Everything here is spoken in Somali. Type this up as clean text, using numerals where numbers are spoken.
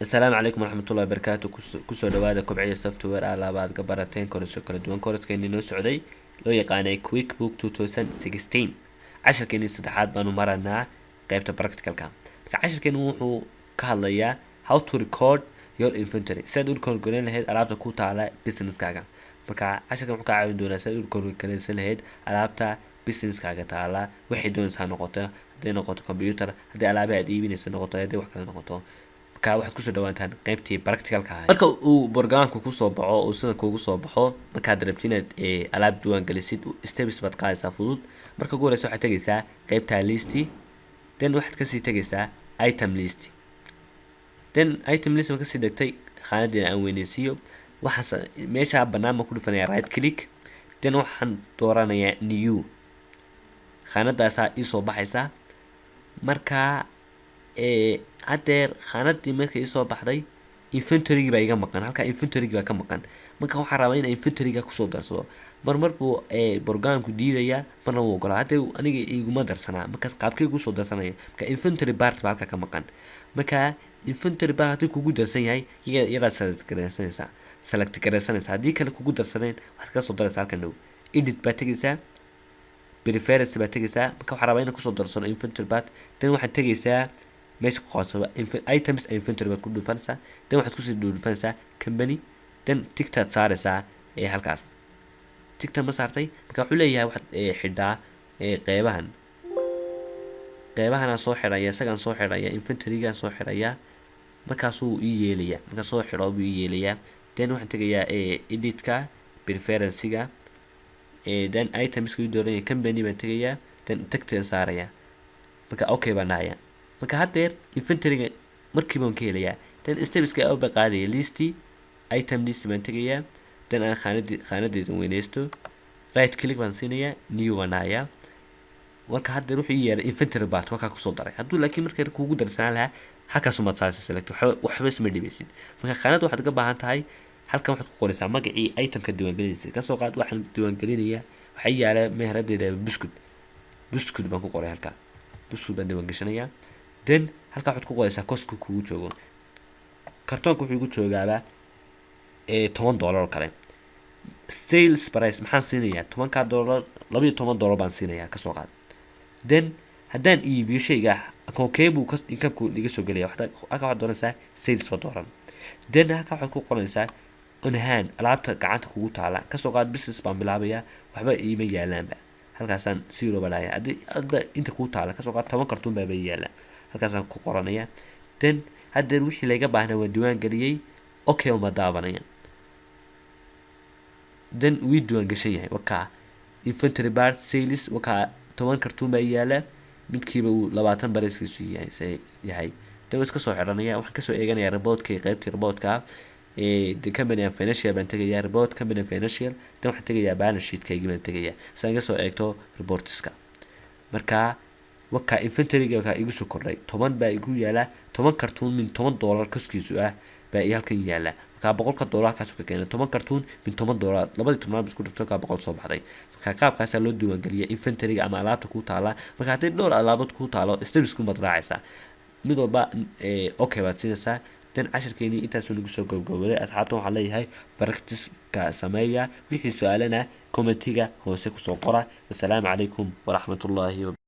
Asalaamu calaykum waraxmatullahi wabarakaatu. Kusoo dhawaada Kobciya Software. Labaad ka barateen course kala duwan. Course-keeni noo socday loo yaqaanay QuickBook 2016, casharkeenii saddexaad baanu maranaa, qeybta practicalka. Marka casharkeeni wuxuu ka hadlayaa how to record your inventory, sidaad u record gareyn lahayd alaabta ku taala businesskaaga. Marka casharkan wuxuu kaa caawin doonaa sidaad u record gareysan lahayd alaabta businesskaaga taala, waxay doonaysa ha noqoto, hadday noqoto computer, haddii alaabaha aad iibinaysa noqoto, hadday wax kale noqoto. Marka waxaad kusoo dhawaataan qeybtii practicalka ahayd. Marka uu programka kusoo baxo, uu sida kuugu soo baxo, markaad rabtid inaad alaab diiwaan gelisid, steps baad qaadaysaa fudud. Marka ugu horeysa waxaad tegaysaa qeybta list, then waxaad kasii tegaysaa item list. Then item list ma kasii dhigtay, khaanadeena aan weyneysiiyo. Waxaan meesha bannaan baan ku dhufanaya right click, then waxaan dooranayaa new. Khaanadaasaa iisoo baxaysa. Marka haddeer khaanadii markay iisoo baxday, inventorygii baa iga maqan. Halkaa inventorygii baa ka maqan. Marka waxaan rabaa inaan inventoryga kusoo darsado. Mar mar buu programku diidayaa, marna wuu ogolaa. Hadda aniga iguma darsanaa. Markaas qaabkay kusoo darsanaya? Marka inventory part baa halkaa ka maqan. Marka inventory part haddii kugu darsan yahay, iyadaad select gareysanaysaa, select gareysanaysaa. Haddii kale kugu darsanayn, waxaad kaga soo daraysaa halkan dhow. Edit baad tegaysaa, preference baad tegaysaa. Marka waxaan rabaa inaan kusoo darsano inventory part. Then waxaad tegaysaa meesha ku qorsaba items inventory baad ku dhufanaysaa. Then waxaad kusii dhufanaysaa company, then tick-taad saaraysaa. Ee halkaas tick-ta ma saartay? Marka wuxuu leeyahay waxaad xidhaa qeybahan. Qeybahanaa soo xidhaya, isagaan soo xidhaya, inventorygaan soo xidhaya. Markaasuu ii yeelaya. Markaa soo xidho buu ii yeelayaa. Then waxaan tegayaa editka, preferencega, then itemska ii dooranaya, company baan tegayaa, then tick-taan saaraya. Marka okay baan dhahaya. Marka haddeer inventoryga markiiba waan ka helayaa. Then stepska ba qaadaya, list, item list baan tegayaa. Then aan khaanadeeda weyneysto, right click baan siinayaa, new baan dhahayaa. Marka haddeer wuxuu ii yeeray inventory part, waa kaa kusoo daray. Hadduu laakiin marka kugu darsanaan lahaa, halkaasumaad saaraysa select, waxba isma dhibaysid. Marka khaanada waxaad uga baahan tahay, halkan waxaad ku qoraysaa magacii itemka diiwaangelinaysa. Kasoo qaad waxaan diiwaangelinayaa, waxaa yaala meheradeeda buskud. Buskud baan ku qoray halkaa, buskud baan diiwaangashanayaa. Then halkaa waxaad ku qoraysaa cost-ka kugu joogo. Kartoonka wuxuu igu joogaaba $10 oo kale. Sales price maxaan siinayaa 10-kaa dollar? $12 baan siinayaa, kasoo qaad. Then haddaan iibiyo shayga, akoonkee buu ka income-ku iga soo gelaya? Halkaa waxaad dooranaysaa sales ba dooran. Then halkaa waxaad ku qoranaysaa on hand, alaabta gacanta kugu taala. Kasoo qaad business baan bilaabayaa, waxba iima yaalaanba, halkaasaan zero baa dhahaya. Haddii adba inta kuu taala, kasoo qaad 10 kartuun baaba yaala, halkaasaan ku qoranaya. Then haddeer wixii laga baahnaa waan diiwaan geliyey. Okay uma daabanaya. Then wii diiwaan gashan yahay. Wakaa inventory part sales, wakaa 10 kartuun baa yaala, midkiiba uu 20 price-kiisu yahay. Then waan iska soo xidhanaya. Waxaan kasoo eeganayaa reportka, qeybtii reportka ee the company and financial baan tegayaa, report company and financial. Then waxaan tegayaa balance sheetkaygi baan tegayaa, si aan iga soo eegto reportiska. Marka wakaa inventoryga wakaa igu soo kordhay, 10 baa igu yaala. 10 kartuun min $10 cost-kiisu ah baa i halkan yaala. Markaa $100 halkaasu ka keenay, 10 kartuun min $10, labadii tobnaad isku dhigto, kaa 100 soo baxday. Marka qaabkaasaa loo diiwaangeliya inventoryga ama alaabta kuu taala. Marka haddii dhowr alaabood kuu taalo, steps baad raacaysaa, mid walba okay baad siinaysaa. Dan casharkeenii intaasuu nagu soo gabagabooday. Asxaabtan waxaan leeyahay practice-ka sameeya, wixii su-aalana commentiga hoose kusoo qora. Wasalaamu calaykum waraxmatullaahi.